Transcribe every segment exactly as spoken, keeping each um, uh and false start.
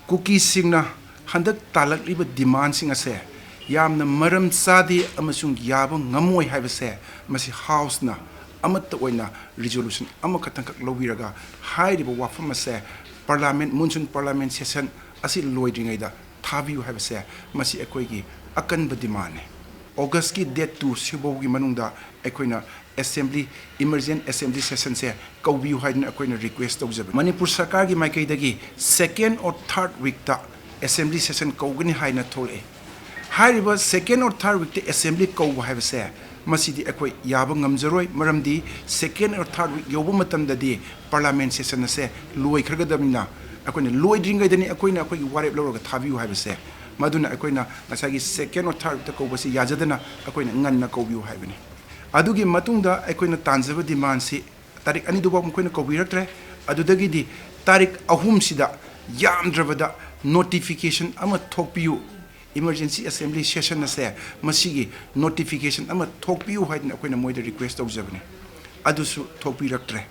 ꯀꯨꯀꯤꯁꯤꯡꯅ ꯍꯟꯗꯛ ꯇꯥꯜꯂꯛꯂꯤꯕ demandꯁꯤꯡ ꯑꯁꯦ ꯌꯥꯝꯅ ꯃꯔꯝ ꯆꯥꯗꯦ ꯑꯃꯁꯨꯡ ꯌꯥꯕ ꯉꯝꯃꯣꯏ ꯍꯥꯏꯕꯁꯦ ꯃꯁꯤ Houseꯅ ꯑꯃꯠꯇ ꯑꯣꯏꯅ resolution ꯑꯃꯈꯛꯇꯪꯈꯛ ꯂꯧꯕꯤꯔꯒ ꯍꯥꯏꯔꯤꯕ ꯋꯥꯐꯝ ꯑꯁꯦ Parliament, monsoon Parliament session ꯑꯁꯤ ꯂꯣꯏꯗ꯭ꯔꯤꯉꯩꯗ ꯊꯥꯕꯤꯌꯨ ꯍꯥꯏꯕꯁꯦ ꯃꯁꯤ ꯑꯩꯈꯣꯏꯒꯤ ꯑꯀꯟꯕ demandꯅꯤ꯫ Augustꯀꯤ date two ꯁꯤꯐꯥꯎꯒꯤ ꯃꯅꯨꯡꯗ ꯑꯩꯈꯣꯏꯅ assembly, emergent assembly sessionꯁꯦ ꯀꯧꯕꯤꯌꯨ ꯍꯥꯏꯗꯨꯅ ꯑꯩꯈꯣꯏꯅ request ꯇꯧꯖꯕꯅꯤ꯫ ꯃꯅꯤꯄꯨꯔ ꯁꯔꯀꯥꯔꯒꯤ ꯃꯥꯏꯀꯩꯗꯒꯤ second or third weekꯇ assembly session ꯀꯧꯒꯅꯤ ꯍꯥꯏꯅ ꯊꯣꯛꯂꯛꯏ꯫ ꯍꯥꯏꯔꯤꯕ second or third weekꯇ assembly ꯀꯧꯕ ꯍꯥꯏꯕꯁꯦ ꯃꯁꯤꯗꯤ ꯑꯩꯈꯣꯏ ꯌꯥꯕ ꯉꯝꯖꯔꯣꯏ, ꯃꯔꯝꯗꯤ second or third week ꯌꯧꯕ ꯃꯇꯝꯗꯗꯤ Parliament session ꯑꯁꯦ ꯂꯣꯏꯈ꯭ꯔꯒꯗꯕꯅꯤꯅ ꯑꯩꯈꯣꯏꯅ ꯂꯣꯏꯗ꯭ꯔꯤꯉꯩꯗꯅꯤ ꯑꯩꯈꯣꯏꯅ ꯑꯩꯈꯣꯏꯒꯤ ꯋꯥꯔꯦꯞ ꯂꯧꯔꯒ ꯊꯥꯕꯤꯌꯨ ꯍꯥꯏꯕꯁꯦ꯫ ꯃꯗꯨꯅ ꯑꯩꯈꯣꯏꯅ ꯉꯁꯥꯏꯒꯤ second or third weekꯇ ꯀꯧꯕꯁꯤ ꯌꯥꯖꯗꯅ ꯑꯩꯈꯣꯏꯅ ꯉꯟꯅ ꯀꯧꯕꯤꯌꯨ ꯍꯥꯏꯕꯅꯤ꯫ ꯑꯗꯨꯒꯤ ꯃꯇꯨꯡꯗ ꯑꯩꯈꯣꯏꯅ ꯇꯥꯟꯖꯕ demandꯁꯤ ꯇꯥꯔꯤꯛ ꯑꯅꯤꯗꯨꯐꯥꯎ ꯃꯈꯣꯏꯅ ꯀꯧꯕꯤꯔꯛꯇ꯭ꯔꯦ꯫ ꯑꯗꯨꯗꯒꯤꯗꯤ ꯇꯥꯔꯤꯛ ꯑꯍꯨꯝꯁꯤꯗ ꯌꯥꯝꯗ꯭ꯔꯕꯗ notification ꯑꯃ ꯊꯣꯛꯄꯤꯌꯨ, emergency assembly session ꯑꯁꯦ ꯃꯁꯤꯒꯤ notification ꯑꯃ ꯊꯣꯛꯄꯤꯌꯨ ꯍꯥꯏꯗꯅ ꯑꯩꯈꯣꯏꯅ ꯃꯣꯏꯗ request ꯇꯧꯖꯕꯅꯤ꯫ ꯑꯗꯨꯁꯨ ꯊꯣꯛꯄꯤꯔꯛꯇ꯭ꯔꯦ꯫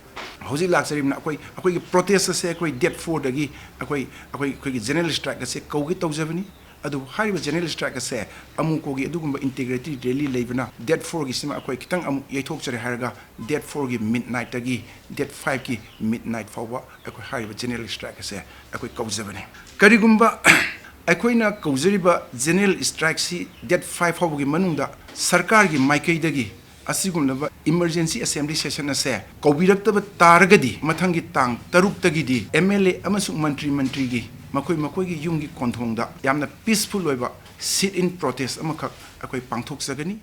ꯍꯧꯖꯤꯛ ꯂꯥꯛꯆꯔꯤꯕꯅ ꯑꯩꯈꯣꯏ, ꯑꯩꯈꯣꯏꯒꯤ protest ꯑꯁꯦ ꯑꯩꯈꯣꯏ date fourꯗꯒꯤ ꯑꯩꯈꯣꯏ, ꯑꯩꯈꯣꯏ, ꯑꯩꯈꯣꯏꯒꯤ general strike ꯑꯁꯦ ꯀꯧꯒꯦ ꯇꯧꯖꯕꯅꯤ꯫ ꯑꯗꯨꯕꯨ ꯍꯥꯏꯔꯤꯕ general strike ꯑꯁꯦ ꯑꯃꯨꯀꯣꯒꯤ ꯑꯗꯨꯒꯨꯝꯕ integrity rally ꯂꯩꯕꯅ date fourꯒꯤꯁꯤꯃ ꯑꯩꯈꯣꯏ ꯈꯤꯇꯪ ꯑꯃꯨꯛ ꯌꯩꯊꯣꯛꯆꯔꯦ ꯍꯥꯏꯔꯒ date fourꯒꯤ midnightꯇꯒꯤ date fiveꯀꯤ midnight ꯐꯥꯎꯕ ꯑꯩꯈꯣꯏ ꯍꯥꯏꯔꯤꯕ general strike ꯑꯁꯦ ꯑꯩꯈꯣꯏ ꯀꯧꯖꯕꯅꯤ꯫ ꯀꯔꯤꯒꯨꯝꯕ ꯑꯩꯈꯣꯏꯅ ꯀꯧꯖꯔꯤꯕ general strikeꯁꯤ date five ꯐꯥꯎꯕꯒꯤ ꯃꯅꯨꯡꯗ ꯁꯔꯀꯥꯔꯒꯤ ꯃꯥꯏꯀꯩꯗꯒꯤ ꯑꯁꯤꯒꯨꯝꯂꯕ emergency assembly session ꯑꯁꯦ ꯀꯧꯕꯤꯔꯛꯇꯕ ꯇꯥꯔꯒꯗꯤ ꯃꯊꯪꯒꯤ ꯇꯥꯡ ꯇꯔꯨꯛꯇꯒꯤꯗꯤ MLA ꯑꯃꯁꯨꯡ ꯃꯟꯇ꯭ꯔꯤ ꯃꯟꯇ꯭ꯔꯤꯒꯤ ꯃꯈꯣꯏ ꯃꯈꯣꯏꯒꯤ ꯌꯨꯝꯒꯤ ꯀꯣꯟꯊꯣꯡꯗ ꯌꯥꯝꯅ peaceful ꯑꯣꯏꯕ sit-in protest ꯑꯃꯈꯛ ꯑꯩꯈꯣꯏ ꯄꯥꯡꯊꯣꯛꯆꯒꯅꯤ꯫